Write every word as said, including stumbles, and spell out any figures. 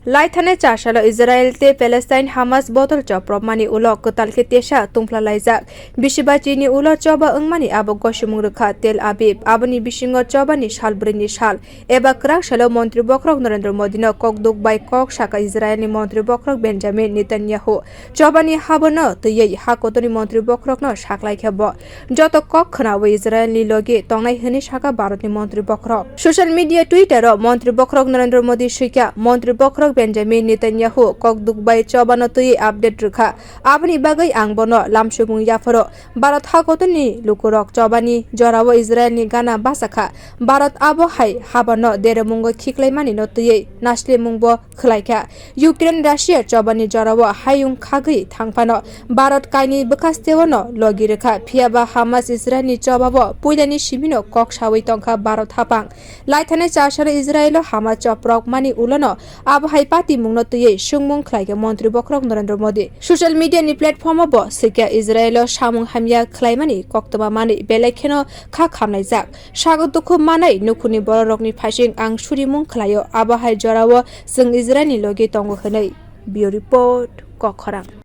Laithanai char salo Israel tei Palestine Hamas bodol chopropmani ulo kwtal khe tesa tungphla laijak. Bisibachi ni ulo choba wngmani abo gosimung rwkha Tel Aviv. Aboni bisingo chobani sal brwi ni sal eba kwrak salo montri bokhorok Narendra Modi no kokduk bai kok saka Israel ni montri bokhorok Benjamin Netanyahu. Chobani habono twiwi ha kotorni montri bokhorokno saklai khe bo joto kok khwnawi Israel ni logi tongnai hwnwi sakha Bharat ni montri bokhorok. Social media Twitter o montri bokhorok Narendra Modi swikha, montri bokhorok Benjamin Netanyahu kokduk bai chobano twiwi update rwkha. Aboni bagwi ang bono lamsukmung yapharo. Bharat ha kotorni lukurok chobani jorao Israel ni gana bachakha. Bharat abo hai habono deremungo khiklaimani no twiwi naslimung bo khwlaikha. Ukraine Russia chobani jorao hayung khagwi thangphano Bharat kaini bwkhasteo no logi rwkha, phiyaba Hamas Israel ni chobao puilani simino kok sawi tongkha Bharat hapang. Laithanai char salo Israel o Hamas choprok mani ulono abo hai patimungno twiwi sungmung khlaikha montri bokhorok Narendra Modi. Social media ni platform o bo swikha Israel o samung hamya khlaimani koktwma manwi belai kheno kha khamlaijak. Sago dukhu manai nukhungni bororokni phaising ang surimung khlaio, abo hai jorao chwng Israelni logi tongo hwnwi. Bureau Report, Kokkhorang.